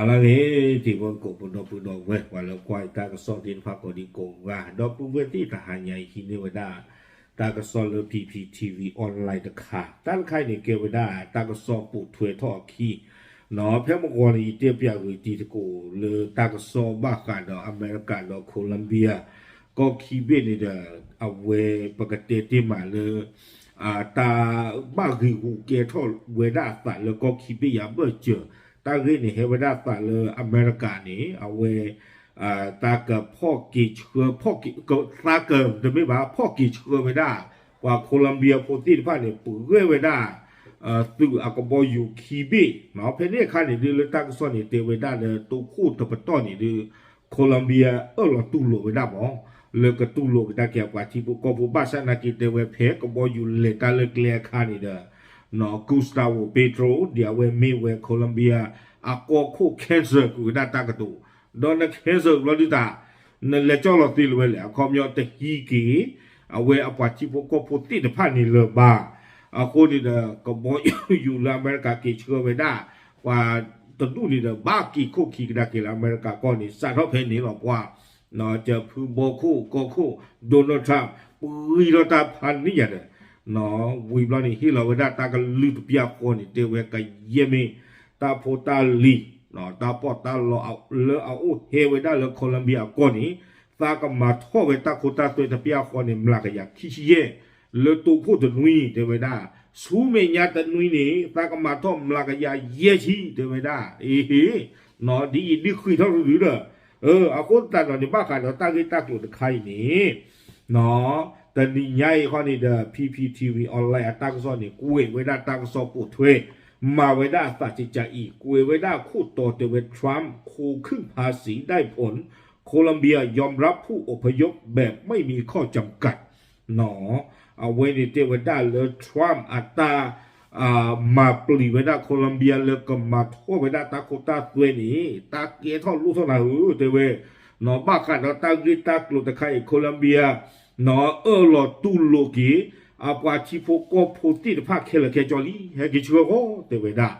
အလါဂ့ၤ တံၤဖိကိးပဒီပုၢ်ဒီဝဲၢ် ပှၤလၢကွၢ်တၢ်ကစီၣ်သ့ၣ်တဖၣ်ကိးဒံကိးဂၤ ဒီပုၢ်ဝဲၢ်သ့ၣ်တဟါညါအံၤ ဟံးန့ၢ်ဝဲဒၣ် တၢ်ကစီၣ်လၢ P P T V Online တခါ တၢ်တခါအံၤန့ၣ် ကဲဝဲဒၣ်တၢ်ကစီၣ်ပိာ်ထွဲထီၣ်အခံ ဖဲမုၢ်ဂီၤန့ၣ် ယတဲပၠးဂ့ၤတံၤသကိးလၢတၢ်ကစီၣ်ဘၣ်ဃးဒီးအမဲရကၤဒီး Colombia ကီၢ်ခံဘ့ၣ်န့ၣ်ဒီး အဝဲပကတဲတ့ၢ်မးလၢ တၢ်ဘၣ်ဂံာ်ဂူာ်ကဲထီၣ်ဝဲဒၣ်အသးလၢကီၢ်ခံဘ့ၣ်ယါဘၢၣ်စၢၤ တၢ်ဂ့ၢ်န့ၣ် ဟဲဝဲဒၣ်အသးလၢအမဲရကၤန့ၣ် အဝဲ တၢ်ကဖီၣ်က့ၤဆှၢ ဖီၣ်က့ၤ သးက တမ့ၢ်ဘၣ် ဖီၣ်က့ၤဆှၢဝဲဒၣ် ပှၤ Colombia ဖိသ့ၣ်တဖၣ်န့ၣ် ပဂဲၤဝဲဒၣ် သုးအကဘီယူၤခံဘ့ၣ် ဖဲန့ၣ်အခါန့ၣ်ဒုး လၢတၢ်ကစီၣ်န့ၣ် တဲဝဲဒၣ်လၢတိခိၣ်တပတီၢ်န့ၣ်ဒုး Colombia အၢၣ်လီၤတူၢ်လိာ်ဝဲဒၣ်မး လၢကတူၢ်လိာ်ကဒါက့ၤအပှၤထံဖိကီၢ်ဖိ ဘၣ်ဆၣ်နာ်က့တဲဝဲဖဲကဘီယူၤလဲၤတၢ်လၢကျဲအခါန့ၣ်ဒီး Gustavo Petro ဒ်အဝဲမ့ၢ်ဝဲ Colombia အကီၢ်ခိၣ် cancel ကွံာ်ဝဲဒၣ်တၢ်ကတိၤ ဒီးန cancel ဘျီဒုးတၢ် နလဲၤကၠီၣ်လီၤသ့လၢၤဝဲလဲၣ် အခီပညီတဟံးက့ၤ အဝဲအပှၤထံဖိကီၢ်ဖိသ့ၣ်တဖၣ်န့ၣ်လၢၤဘၣ် အဃိန့ၣ်ဒီး ကဘီယူၤလၢအမဲရကၤက့ၤဆှၢဝဲဒၣ် ပှၤတဒူၣ်န့ၣ်ဒီး ဘၣ်က့ၤခိၣ်ခံကဒါက့ၤလၢအမဲရကၤကီၢ်န့ၣ် စးထီၣ်ဖဲန့ၣ်လီၤ ပှၤ ကၠၢဖုဘီခိၣ်ကီၢ်ခိၣ် Donald Trump ပှံၤလီၤတၢ်ဖးနံၣ်ညါဒီး ဝံၤဘျီန့ၣ် ဟ့ၣ်လီၤဝဲဒၣ်တၢ်ကလုၢ်တပျၢ်ဃီန့ၣ် တဲဝဲကယဲၢ်မ့ၢ် တၢ်ဖိတၢ်လံၤ တၢ်ပီးတၢ်လီလၢအအိၣ်ဟဲဝဲဒၣ်လၢ Colombia အကီၢ်န့ၣ် သးကမၤထီၣ်ဝဲတၢ်ခိတၢ်သွဲတပျၢ်ဃီန့ၣ် မျးကယၤခံဆံယဲၢ် လၢတိခိၣ်တနွံ တဲဝဲဒၣ် ဆူမဲာ်ညါတနွံန့ၣ် သးကမၤထီၣ်မျးကယၤယဲၢ်ဆံ တဲဝဲဒၣ် အ့ဟ့ ဒ်အံၤဒုးဃံးထီၣ်တဒုဒီး အဃိသတးဒီးန့ၣ် ဘၣ်ဃးဒီးတၢ်ဂ့ၢ်တၢ်ကျိၤတခါအံၤန့ၣ် တနံၤညါအံၤဃီန့ၣ်ဒီး P P T V Online အတၢ်ကစီၣ်န့ၣ် ကွဲးဝဲဒၣ်တၢ်ကစီၣ်ပိာ်ထွဲ မၤဝဲဒၣ်အသးကကးအံၤ ကွဲးဝဲဒၣ်ခိၣ်တီတဲဝဲ Trump โครงการภาษีได้ผล โคลัมเบียยอมรับผู้อพยพแบบไม่มีข้อจำกัด အဝဲန့ၣ်တဲဝဲဒၣ်လၢ Trump အတၢ် မၤပျံၤဝဲဒၣ် Colombia လၢကမၤထီၣ်ဝဲဒၣ်တၢ်ခိတၢ်သွဲန့ၣ် တၢ်ကဲထီၣ်လိၣ်ထီၣ်နၤဧၢ တဲဝဲ ဘၣ်ဃးဒီးတၢ်ဂ့ၢ်တၢ်ကျိၤတခါအံၤ Colombia အၢၣ်လီၤတူၢ်လိာ်က့ၤ အပှၤထံဖိကီၢ်ဖိသ့ၣ်တဖၣ်ခဲလၢာ်ခဲဆ့လံ ဟဲက့ၤဆှၢဃီ တဲဝဲဒၣ်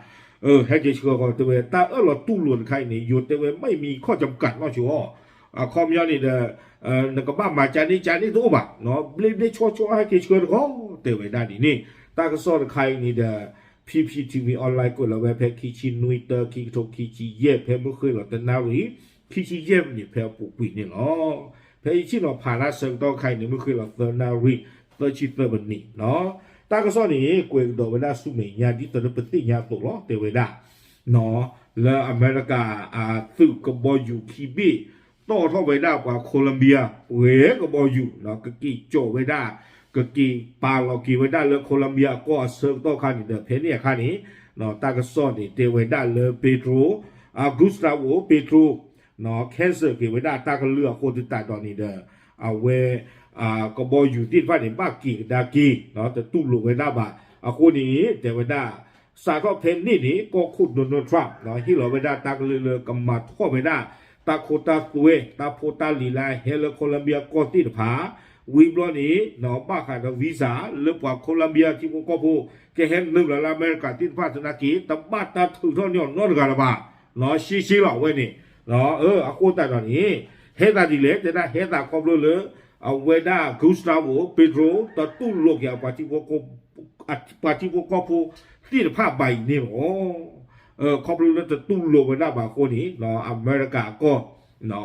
ဟဲက့ၤဆှၢဃီ တဲဝဲ တၢ်အၢၣ်လီၤတူၢ်လိာ်တခါအံၤန့ၣ် ယိၤတဲဝဲ ไม่มีข้อจำกัด နီၢ်ဆိ အခီပညီန့ၣ်ဒီး နကဘၣ်မၤကန့ၣ်ကန့ၣ်တအိၣ်ဘၣ် ဘျ့ဘျ့ဆှီဆှီဟဲက့ၤဆှၢတခီ တဲဝဲဒၣ်ဒ်န့ၣ် တၢ်ကစီၣ်တခါအံၤန့ၣ်ဒီး P P T V Online ကွဲးလီၤဝဲဖဲခံဆံနွံသီ ခံကထိခံဆံယဲၢ် ဖဲမုၢ်ဃ့ၢ်လီၤတနၣ်ရံၣ် ခံဆံယဲၢ်မံးနံးဖဲအပူၤကွံာ်န့ၣ်လီၤ. ဖဲယဆ့ၣ်နီၤဖးတၢ်ဆၢကတီၢ်ခါအံၤန့ၣ် မုၢ်ဃ့ၢ်လီၤသၢနၣ်ရံၣ် သၢဆံသၢမံးနံး တၢ်ကစီၣ်န့ၣ် ကွဲးကဒီးဝဲဒၣ်ဆူမဲာ်ညါ ဒ်သိးလၢပသ့ၣ်ညါအသိးလီၤ တဲဝဲဒၣ် လၢအမဲရကၤ သုးကဘီယူၤခံဘ့ၣ် တီၣ်ထီၣ်ဝဲဒၣ်ပှၤ Colombia ပှဲၤကဘီယူၤ ကက့ၤကၠီၣ်ဝဲဒၣ် ကက့ၤပာ်လီၤက့ၤဝဲဒၣ်လၢ Colombia အကီၢ်အဆၢကတီၢ်ခါန့ၣ်ဒီး ဖဲန့ၣ်အခါန့ၣ် တၢ်ကစီၣ်န့ၣ် တဲဝဲဒၣ်လၢ Petro Gustavo Petro cancel က့ၤဝဲဒၣ်တၢ်ကလုၢ်အဃိသတးဒီးန့ၣ်ဒီး အဝဲ ကဘီယူၤသ့ၣ်တဖၣ်န့ၣ် ဘၣ်က့ၤကဒါက့ၤ တတူၢ်လိာ်ဝဲဒၣ်ဘၣ်. အဃိန့ၣ် တဲဝဲဒၣ် စးထီၣ်ဖဲန့ၣ်န့ၣ် ကီၢ်ခိၣ် Donald Trump ဟ့ၣ်လီၤဝဲဒၣ်တၢ်ကလုၢ်လၢကမၤထီၣ်ဝဲဒၣ် တၢ်ခိတၢ်သွဲ တၢ်ဖိတၢ်လံၤလၢအဟဲလၢ Colombia ကီၢ်သ့ၣ်တဖၣ် ဝံၤဘျီန့ၣ် ဘၣ်ဃးဒီး visa လၢပှၤ Colombia ထံဖိကီၢ်ဖိ ကဟဲနုာ်လီၤလၢအမဲရကၤသ့ၣ်တဖၣ်သနာ်က့ တဘၣ်တၢ်ထုးထီၣ်န့ၢ်အီၤနီတဂၤလၢၤဘၣ် ရှဲရှဲလီၤအဝဲန့ၣ် အဃိသတးဒီးန့ၣ် ဟဲသးဒ်လဲၣ် တဲဒၣ်ဟဲသးခီဖျိလၢ အဝဲဒၣ် Gustavo Petro တတူၢ်လိာ်က့ၤအပှၤထံဖိကီၢ်ဖိသ့ၣ်တဖၣ်ဘၣ်အံၤန့ၣ်လီၤ. ခီဖျိလၢတတူၢ်လိာ်ဝဲဒၣ်ဘၣ်အဃိန့ၣ် အမဲရကၤအကီၢ်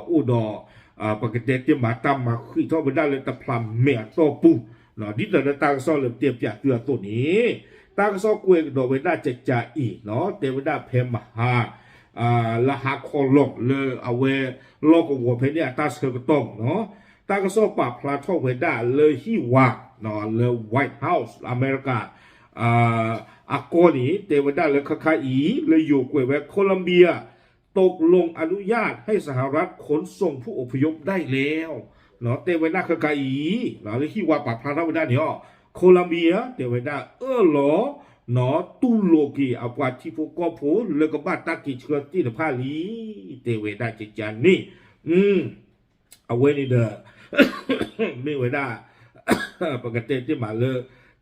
အိၣ်ဒီး ပကတဲတ့ၢ်မးတၢ်မၤဃံးထီၣ်ဝဲဒၣ်လၢတဖျးမဲာ်အတီၢ်ပူၤ ဒ်သိးလၢတၢ်ကစီၣ်လၢပတဲပၠးသုအသိးန့ၣ် တၢ်ကစီၣ်ကွဲးကဒီးဝဲဒၣ်ကကးအံၤ တဲဝဲဒၣ်ဖဲမဟါ လၢဟါခီလီၤလၢအဝဲလီၢ်ကဝီၤဖဲန့ၣ်အတၢ်ဆၢကတီၢ်မးနီၤ တၢ်ကစီၣ်ပာ်ဖျါထီၣ်ဝဲဒၣ်လၢဟံၣ်ဝါ လၢ White House အမဲရကၤ အကီၢ်န့ၣ် တဲဝဲဒၣ်လၢခါခါအံၤ လၢယိၤကွဲးဝဲ Colombia ตกลงอนุญาตให้สหรัฐขนส่งผู้อพยพได้แล้ว တဲဝဲဒၣ်ခါခါအံၤ လၢဟံၣ်ဝါပာ်ဖျါထီၣ်ဝဲဒၣ်န့ၣ် Colombia တဲဝဲဒၣ် အၢၣ်လီၤ တူၢ်လိာ်က့ၤအပှၤထံဖိကီၢ်ဖိ လၢကဘၣ်တၢ်က့ၤဆှၢသ့ၣ်တဖၣ်လံ တဲဝဲဒၣ်ကကးန့ၣ် အဝဲန့ၣ်ဒီး မ့ၢ်ဝဲဒၣ် ပကတဲတ့ၢ်မးလၢ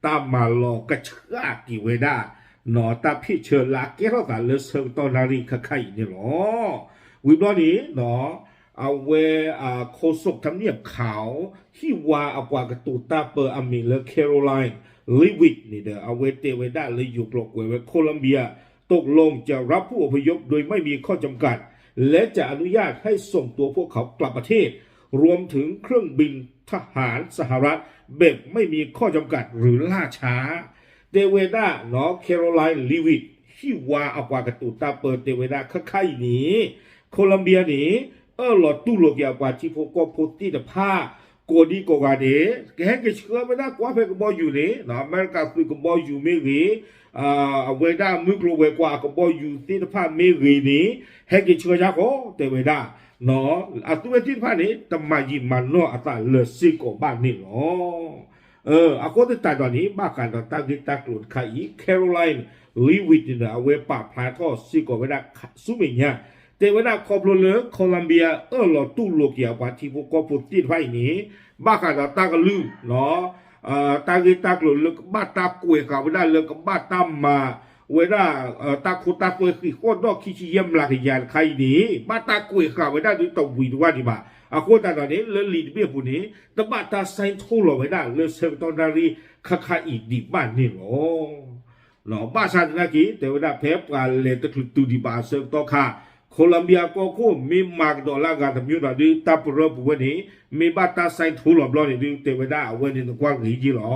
တၢ်မၤလီၤကဆှၣ်က့ၤဝဲဒၣ် တၢ်ဖ့ၣ်ဆၢလၢအကဲထီၣ်သးလၢဆၢကတီၢ်နၣ်ရံၣ်ခါခါအံၤန့ၣ်လီၤ. ဝံၤဘျီန့ၣ် အဝဲ โฆษกทำเนียบขาว ဟံၣ်ဝါအပှၤကတိၤတၢ်ပၢအမံၤလၢ Karoline Leavitt န့ၣ်ဒီး အဝဲတဲဝဲဒၣ်လၢယိၤကျိာ်ကွဲးဝဲ โคลัมเบีย ตกลงจะรับผู้อพยพโดยไม่มีข้อจำกัด และจะอนุญาตให้ส่งตัวพวกเขากลับประเทศ รวมถึงเครื่องบินทหารสหรัฐแบบไม่มีข้อจำกัดหรือล่าช้า တဲဝဲဒၣ် Karoline Leavitt ဟံၣ်ဝါအပှၤကတိၤတၢ်ပၢတဲဝဲဒၣ် ခါခါအံၤန့ၣ် Colombia န့ၣ် အၢၣ်လီၤတူၢ်လိာ်က့ၤအပှၤထံဖိကီၢ်ဖိသ့ၣ်တဖၣ် ကိးဒံကိးဂၤန့ၣ် ကဟဲက့ၤဆှၢဝဲဒၣ်ကွၢ်ဖဲကဘီယူၤန့ၣ် အမဲရကၤသုးကဘီယူၤမ့ၢ်ဂ့ၤ အဝဲဒၣ်မုၢ်ကျိၤဝဲၤကွာ်အကဘီယူၤသ့ၣ်တဖၣ်မ့ၢ်ဂ့ၤန့ၣ် ဟဲက့ၤဆှၢယါဃီ တဲဝဲဒၣ် အသုဝဲသ့ၣ်တဖၣ်န့ၣ် တမၤယံာ်မၤနီၢ်အသးလၢၤစ့ၢ်ကီးဘၣ်န့ၣ်လီၤ. အဃိသတးဒီးန့ၣ် ဘၣ်ဃးဒီးတၢ်ဂ့ၢ်တၢ်ကျိၤတခါအံၤ Caroline Leavitt န့ၣ်ဒီး အဝဲပာ်ဖျါထီၣ်စ့ၢ်ကီးဝဲဒၣ်ဆူမဲာ်ညါ တဲဝဲဒၣ်ခီဖျိလၢ Colombia အၢၣ်လီၤတူၢ်လိာ်က့ၤအပှၤထံဖိကီၢ်ဖိသ့ၣ်တဖၣ်အံၤန့ၣ် ဘၣ်ဃးဒီးတၢ်ကလုၢ် တၢ်ဂ့ၢ်တၢ်ကျိၤလၢကဘၣ်တၢ်ကွဲးဃာ်ဝဲဒၣ်လၢကဘၣ်တၢ်မၤဝဲဒၣ် တၢ်ခိတၢ်သွဲဃံးဃီၣ်ဒီၣ်ခံဆံယဲၢ်မျးကယၤတခါအံၤန့ၣ် ဘၣ်တၢ်ကွဲးဃာ်ဝဲဒၣ်ဒ်တဝံၤတဝၢ်ဒံးဘၣ်. အဃိသတးဒီးန့ၣ် လၢလံာ်တဘ့ၣ်အပူၤန့ၣ် တဘၣ်တၢ် sign ထိလီၤဝဲဒၣ်လၢဆၢကတီၢ်နၣ်ရံၣ်ခါခါအံၤဒံးဘၣ်န့ၣ်လီၤ. ဘၣ်ဆၣ်သနာ်က့ တဲဝဲဒၣ်ဖဲပှၤလဲၤတချုးတုၤဒံးဘၣ်အဆၢကတီၢ်ခါ Colombia ကီၢ်ခိၣ်မ့ၢ်မၤကဒီးလၢအဂၤတမံၤဒီးဒ်တၢ်ပရၢပူၤဝဲန့ၣ် မ့ၢ်ဘၣ်တၢ် sign ထိလီၤဘျီန့ၣ်ဒ် တဲဝဲဒၣ်အဝဲန့ၣ်နကွၢ်ဂ့ၤယ့ၢ်လီၤ.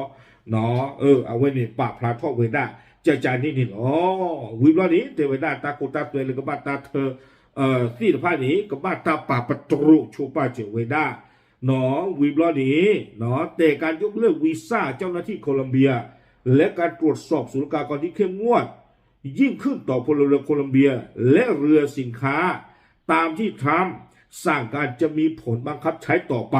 အဝဲန့ၣ်ပာ်ဖျါထီၣ်ဝဲဒၣ် ကကန့ၣ်န့ၣ်လီၤ. ဝံၤဘျီန့ၣ် တဲဝဲဒၣ်တၢ်ခိတၢ်သွဲလၢကဘၣ်တၢ်ထၢ သ့ၣ်တဖၣ်န့ၣ် ကဘၣ်တၢ်ပာ်ပတြိာ်ဆိပာ်စၢၤဝဲဒၣ် ဝံၤဘျီန့ၣ် แต่การยกเลิกวีซ่าเจ้าหน้าที่โคลัมเบีย และการตรวจสอบศูนย์กลางกองที่เข้มงวดยิ่งขึ้นต่อพลเรือนโคลัมเบียและเรือสินค้าตามที่ทรัมป์สั่งการจะมีผลบังคับใช้ต่อไป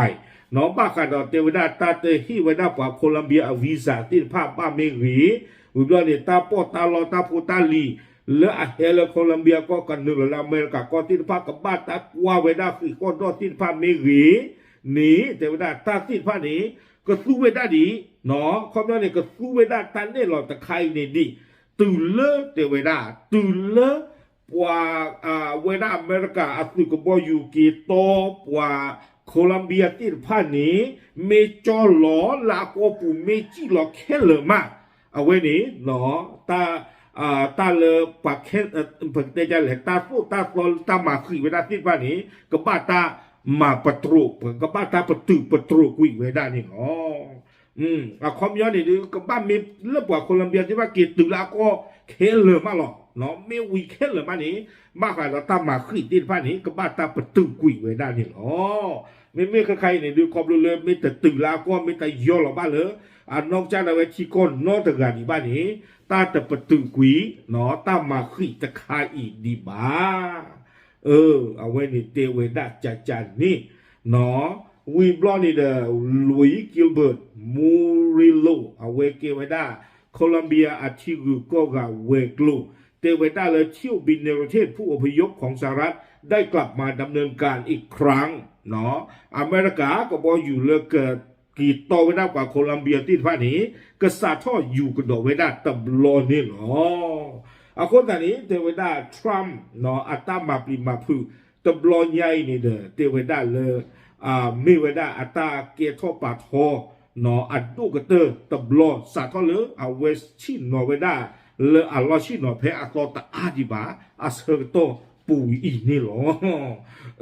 ဘၣ်ဃးဒီးတဲဝဲဒၣ်တၢ်တဟ့ၣ်ဝဲဒၣ်ပှၤ Colombia အ visa သ့ၣ်တဖၣ်ဘၣ်မ့ၢ်ဂ့ၤ, ဝံၤဘျီန့ၣ် တၢ်ပီးတၢ်လီတၢ်ဖိတၢ်လံၤ လၢအဟဲလၢ Colombia ကီၢ်ကနုာ်လီၤလၢအမဲရကၤကီၢ်သ့ၣ်တဖၣ် ကဘၣ်တၢ်ကွၢ်ဝဲဒၣ်ဃံးဃီၣ်ဒီၣ်သ့ၣ်တဖၣ်မ့ၢ်ဂ့ၤန့ၣ် တဲဝဲဒၣ်တၢ်သ့ၣ်တဖၣ်န့ၣ် ကသူဝဲဒၣ်ဒံး ခီပညီန့ၣ် ကသူဝဲဒၣ်တၢ်နဲၣ်လီၤတခါအံၤန့ၣ်ဒံး တုၤလၢတဲဝဲဒၣ် တုၤလၢ ပှၤ ဝဲဒၣ်အမဲရကၤအသုးကဘီယူၤက့ၤတီပှၤ Colombia သ့ၣ်တဖၣ်န့ၣ် မ့ၢ်ကၠီလီၤလၢအကီၢ်ပူၤ မ့ၢ်စံၣ်လီၤခဲလၢာ်မး အဝဲန့ၣ် တၢ် တၢ်လၢပှၤ ပကတဲဒ်လဲၣ် တၢ်သိၣ်တၢ်သီလၢတၢ်မၤဃံးဝဲဒၣ်သ့ၣ်တဖၣ်န့ၣ် ကဘၣ်တၢ်မၤပတြိာ် ကဘၣ်တၢ်ပတုာ်ပတြိာ်ကွံာ်ဝဲဒၣ်န့ၣ်လီၤ. အခီပညီန့ၣ်ဒုး ကဘၣ်မ့ၢ်လၢပှၤ Colombia သ့ၣ်တဖၣ်က့ၤတုၤလၢအကီၢ်ခဲလၢာ်မးလီၤ. မ့ၢ်ဝံၤခဲလၢာ်မးန့ၣ် ဘၣ်ဃးဒီးတၢ်မၤဃံးသ့ၣ်တဖၣ်န့ၣ် ကဘၣ်တၢ်ပတုာ်ကွံာ်ဝဲဒၣ်န့ၣ်လီၤ. မ့မ့ၢ်ခဲခါအံၤန့ၣ်ဒုး ခီဖျိလၢမ့ၢ်တတုၤလၢအကီၢ် မ့ၢ်တယီလီၤဘၣ်လၢ အနီၢ်ကစၢ်ဒၣ်ဝဲထံကီၢ်နီတဂၤဒံးဘၣ်န့ၣ် တၢ်တပတုာ်ကွံာ် တၢ်မၤဃံးတခါအံၤဒံးဘၣ် အဝဲန့ၣ်တဲဝဲဒၣ်ကကန့ၣ် ဝံၤဘျီန့ၣ်ဒီး Luis Gilbert Murillo အဝဲကဲဝဲဒၣ် Colombia အထံဂုၤကီၢ်ဂၤဝဲၤကျိၤ တဲဝဲဒၣ်လၢ เที่ยวบินเนรเทศผู้อพยพของสหรัฐได้กลับมาดำเนินการอีกครั้ง အမဲရကၤကဘီယူၤလၢကက့ၤတီဝဲဒၣ်ပှၤ Colombia သ့ၣ်တဖၣ်န့ၣ် ကစးထီၣ်ယူၤကဒီးဝဲဒၣ်တဘျီန့ၣ်လီၤ. အဃိသတးန့ၣ် တဲဝဲဒၣ် Trump အတၢ်မၤပျံၤမၤဖုး တဘျီညါအံၤန့ၣ်ဒီး တဲဝဲဒၣ်လၢ မ့ၢ်ဝဲဒၣ်အတၢ်ကဲထီၣ်ပာ်ထီ အဒိၣ်ကတၢၢ်တဘျီ စးထီၣ်လၢအဝဲဆ့ၣ်နီၤဝဲဒၣ်လၢအလီၢ်ဆ့ၣ်နီၤဖဲအသီတအါဒံးဘၣ် အဆၢကတီၢ်ပူၤအံၤန့ၣ်လီ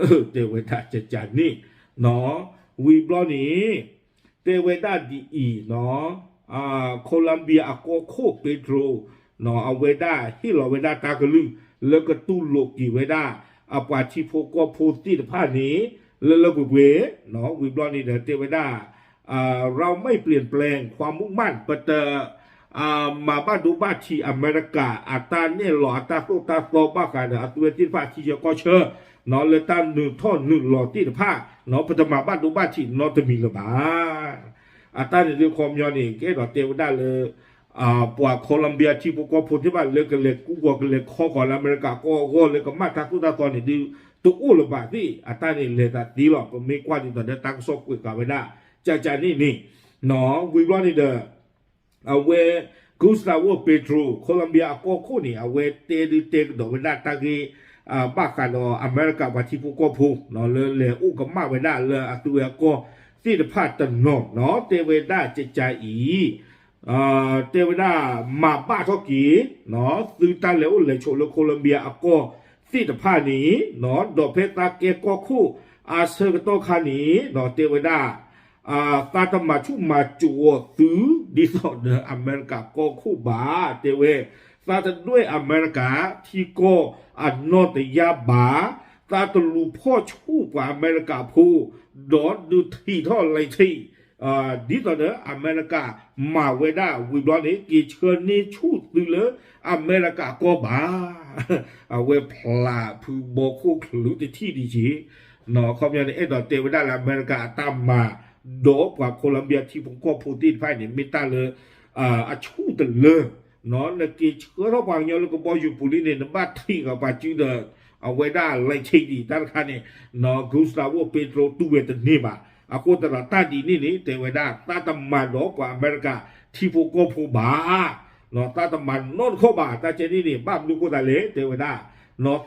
ၤ. တဲဝဲဒၣ်ကကန့ၣ် ဝံၤဘျီန့ၣ် တဲဝဲဒၣ်ဒ်အံၤ Colombia အကီၢ်ခိၣ် Petro အဝဲဒၣ်ဟ့ၣ်လီၤဝဲဒၣ်တၢ်ကလုၢ် လၢကတူၢ်လိာ်က့ၤဝဲဒၣ် အပှၤထံဖိကီၢ်ဖိသ့ၣ်တဖၣ်န့ၣ် လၢလၢပှဲၤပှဲၤ ဝံၤဘျီန့ၣ်ဒီးတဲဝဲဒၣ် เราไม่เปลี่ยนแปลงความมุ่งมั่น ပတ မၤဘၣ်ဒိဘၣ်ထံးအမဲရကၤ အတၢ်နဲၣ်လီၤအတၢ်သိၣ်တၢ်သီဘၣ်ဃးဒီးအသုဝဲသ့ၣ်တဖၣ်ထံဆၢကီၢ်ဆၢ လၢတၢ်နုာ်ထီၣ်နုာ်လီၤသ့ၣ်တဖၣ် ပတမၤဘၣ်ဒိဘၣ်ထံးနီတမံၤလၢၤဘၣ်. အတၢ်န့ၣ်ဒုးခီပညီန့ၣ် ကအဲၣ်ဒိးတဲဝဲဒၣ်လၢ ပှၤ Colombia ထံဖိကီၢ်ဖိသ့ၣ်တဖၣ်လၢကလဲၤကူကီၢ်ကလဲၤခီကီၢ်လၢအမဲရကၤကီၢ်အဂီၢ်လၢကမၤတၢ်သိၣ်တၢ်သီန့ၣ်ဒုး တအိၣ်လၢၤဘၣ်သ့ၣ် အတၢ်န့ၣ်လဲၤသးသ့လီၤ. ပမ့ၢ်ကွၢ်ဒ်သိးဒီးတၢ်ကစီၣ်ကွဲးဃာ်ဝဲဒၣ် ကကန့ၣ်န့ၣ် ဝံၤဘျီန့ၣ်ဒီး အဝဲ Gustavo Petro Colombia အကီၢ်ခိၣ်န့ၣ် အဝဲတဲဒုးတဲကဒီးဝဲဒၣ်တၢ်ဂ့ၢ် ဘၣ်ဃးဒီးအမဲရကၤပှၤထံဖိကီၢ်ဖိ လၢလဲၤအိၣ်ကမၣ်ဝဲဒၣ်လၢအသုဝဲအကီၢ်သ့ၣ်တဖၣ်တနီၤ တဲဝဲဒၣ်ကကအံၤ တဲဝဲဒၣ် မၤဘၣ်ထီၣ်က့ၤ သုတၢ်လဲၤအိၣ်လဲၤဆိးလၢ Colombia အကီၢ်သ့ၣ်တဖၣ်န့ၣ် ဒီးဖဲသးကဲကီၢ်ခိၣ်အဆၢကတီၢ်ခါန့ၣ် တဲဝဲဒၣ် သးတမၤဆူၣ်မၤစိးအီၤသု ဒ်သိးဒီးအမဲရကၤကီၢ်ခိၣ်ဘၣ် တဲဝဲ သးတဒွဲၣ်အမဲရကၤထံကီၢ်အနီၢ်တယၢ်ဘၣ် သးတလူၤဖီၣ်ဆူၣ်ပှၤအမဲရကၤဖိ ဒီးဒုးထံးထီၣ်လဲၤထံး ဒ်သိးဒီးအမဲရကၤမၤဝဲဒၣ်ဝံၤဘျီန့ၣ် က့ၤဆှၢန့ၢ်ဆူၣ်သုလၢအမဲရကၤကီၢ်ဘၣ် အဝဲဖျးဖုဘီခိၣ်ချုးတထံၣ်ဒံးက့ၤ ခီပညီန့ၣ် အဲၣ်ဒိးတဲဝဲဒၣ်လၢအမဲရကၤအတၢ်မၤ ဒီးပှၤ Colombia ထံဖိကီၢ်ဖိသ့ၣ်တဖၣ်န့ၣ် မ့ၢ်တၢ်လၢ အဆူၣ်တလၢ နက့ၤဆှၢထီၣ်ပှၤကညီလၢကဘီယူၤပူၤလံန့ၣ် နဘၣ်ထံးဃာ်ပှၤစုဒီး အဝဲဒၣ်လဲၤထံးဒံးတၢ်တခါန့ၣ် Gustavo Petro တူၢ်ဝဲတန့ၢ်ဘၣ်. အဃိသတးဒီးတၢ်ဒ်န့ၣ်န့ၣ် တဲဝဲဒၣ် သးတမၤဒီးပှၤအမဲရကၤထံဖိကီၢ်ဖိဘၣ် သးတမၤနီတခီၣ်ဘၣ် တၢ်ကဲန့ၣ်န့ၣ် ဘၣ်မနုၤဃိသးလဲၣ် တဲဝဲဒၣ်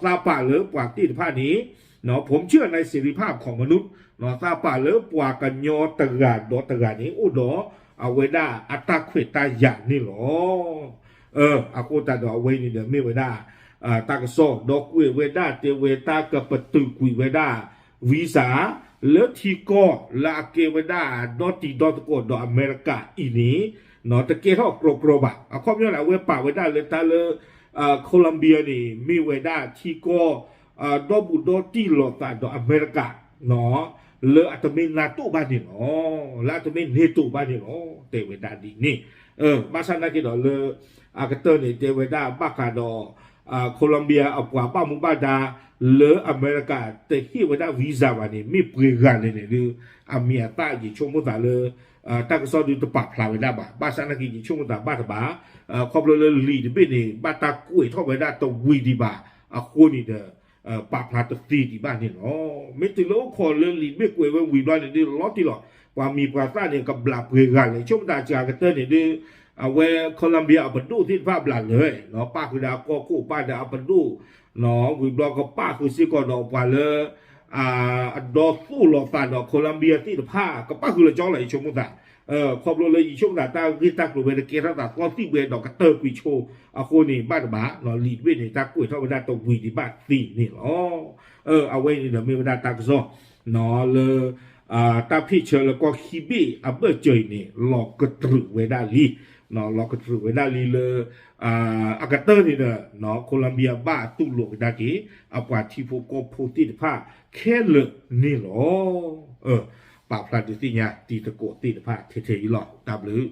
သးပာ်လၢပှၤသ့ၣ်တဖၣ်န့ၣ် ผมเชื่อในเสรีภาพของมนุษย์ သးပာ်လၢပှၤကညီတဂၤဒီးတဂၤန့ၣ် အိၣ်ဒီးအဝဲဒၣ်အတၢ်ခွဲးတၢ်ယာ်န့ၣ်လီၤ. အဃိသတးဒီးအဝဲန့ၣ်ဒီးမ့ၢ်ဝဲဒၣ် တၢ်ကစီၣ် ဒီးကွဲးဝဲဒၣ်တဲဝဲတၢ်ကပတုာ်ကွံာ်ဝဲဒၣ် visa လၢထံကီၢ်လၢအကဲဝဲဒၣ်ဒီတံၤဒီသကိးဒီးအမဲရကၤအံၤန့ၣ် တကဲထီၣ်ကြီကြီဘၣ်. အခီပညီန့ၣ် အဝဲပာ်ဝဲဒၣ်လၢတၢ်လၢ Colombia န့ၣ် မ့ၢ်ဝဲဒၣ်ထံကီၢ် ဒီဘူးဒီတံၢ်လိာ်သးဒီးအမဲရကၤ လၢအတမ့ၢ် NATO ဘၣ်န့ၣ်လီၤ. လၢအတမ့ၢ် NATO ဘၣ်န့ၣ်လီၤ. တဲဝဲဒၣ်ဒ်န့ၣ် ဘၣ်ဆၣ်နာ်က့ဒီးလၢ အကတၢၢ်န့ၣ် တဲဝဲဒၣ်ဘၣ်ဃးဒီး Colombia အပှၤဘၣ်မူဘၣ်ဒါ လၢအမဲရကၤတဟ့ၣ်ဝဲဒၣ် visa ဘၣ်န့ၣ် မ့ၢ်ပှဲၤဂၤလဲၣ်န့ၣ်ဒီး အမံၤအသၣ်ယဆိကမိၣ်သးလၢ တၢ်ကစီၣ်ဒုးတပာ်ဖျါဝဲဒၣ်ဘၣ်. ဘၣ်ဆၣ်နာ်က့ယဆိကမိၣ်သးဘၣ်တဘၣ် ခီဖျိလၢလံာ်တဘ့ၣ်န့ၣ် ဘၣ်တၢ်ကွဲးထီၣ်ဝဲဒၣ်တဝံၤဒံးဘၣ် အဃိန့ၣ်ဒီး ပာ်ဖျါတသ့ဒံးဘၣ်န့ၣ်လီၤ. မ့ၢ်တုၤလၢအိၣ်ခိးလၢလံာ်တဘ့ၣ်ကွဲးဝဲဝံၤဘျီန့ၣ်ဒုး လီၤတံၢ်လီၤ ပှၤမံၤပှၤသၣ်န့ၣ် ကဘျးပှဲၤဂၤလဲၣ်. ဆိကမိၣ်သးစှၤကတၢၢ်န့ၣ်ဒုး အဝဲ Colombia အပဒိၣ်သ့ၣ်တဖၣ်ဘျးလၢာ် ပၣ်ဃုာ်ဒီးအကီၢ်ခိၣ် ပၣ်ဒီးအပဒိၣ် ဝံၤဘျီကပၣ်ဃုာ်စ့ၢ်ကီးဒီးပှၤလၢ အဒီသိၣ်လိာ်သးဒီး Colombia သ့ၣ်တဖၣ် ကပၣ်ဃုာ်လၢာ်ကၠီလီၤ ယဆိကမိၣ်သး ခီဖျိလၢယဆိကမိၣ်သးတၢ်ဂ့ၢ်တၢ်ကျိၤဝဲတကဲထီၣ်သးသီသံၣ်ဝဲဒီးကတၢၢ်ကွံာ်ဆိ အဃိန့ၣ် ဘၣ်တဘၣ် လံာ်တဘ့ၣ်န့ၣ် တၢ်ကွဲးထီၣ်ဝဲဒၣ်တဝံၤဒံးဘၣ်သ့န့ၣ်လီၤ. အဝဲအံၤန့ၣ်ဒီးမ့ၢ်ဝဲဒၣ်တၢ်ကစီၣ် လၢ တၢ်ဖ့ၣ်ဆၢလၢကီၢ်ခံဘ့ၣ်အဘၢၣ်စၢၤအံၤန့ၣ် လီၤကတြူာ်ဝဲဒၣ်လံ လီၤကတြူာ်ဝဲဒၣ်လံလၢ အကတၢၢ်န့ၣ်ဒီး Colombia ဘၣ်တူၢ်လိာ်ကဒါက့ၤ အပှၤထံဖိကီၢ်ဖိသ့ၣ်တဖၣ်ခဲလၢာ်န့ၣ်လီၤ. ပာ်ဖျါဒုးသ့ၣ်ညါတံၤသကိးသ့ၣ်တဖၣ်ထဲထဲအံၤလီၤ. တၢ်ဘျုး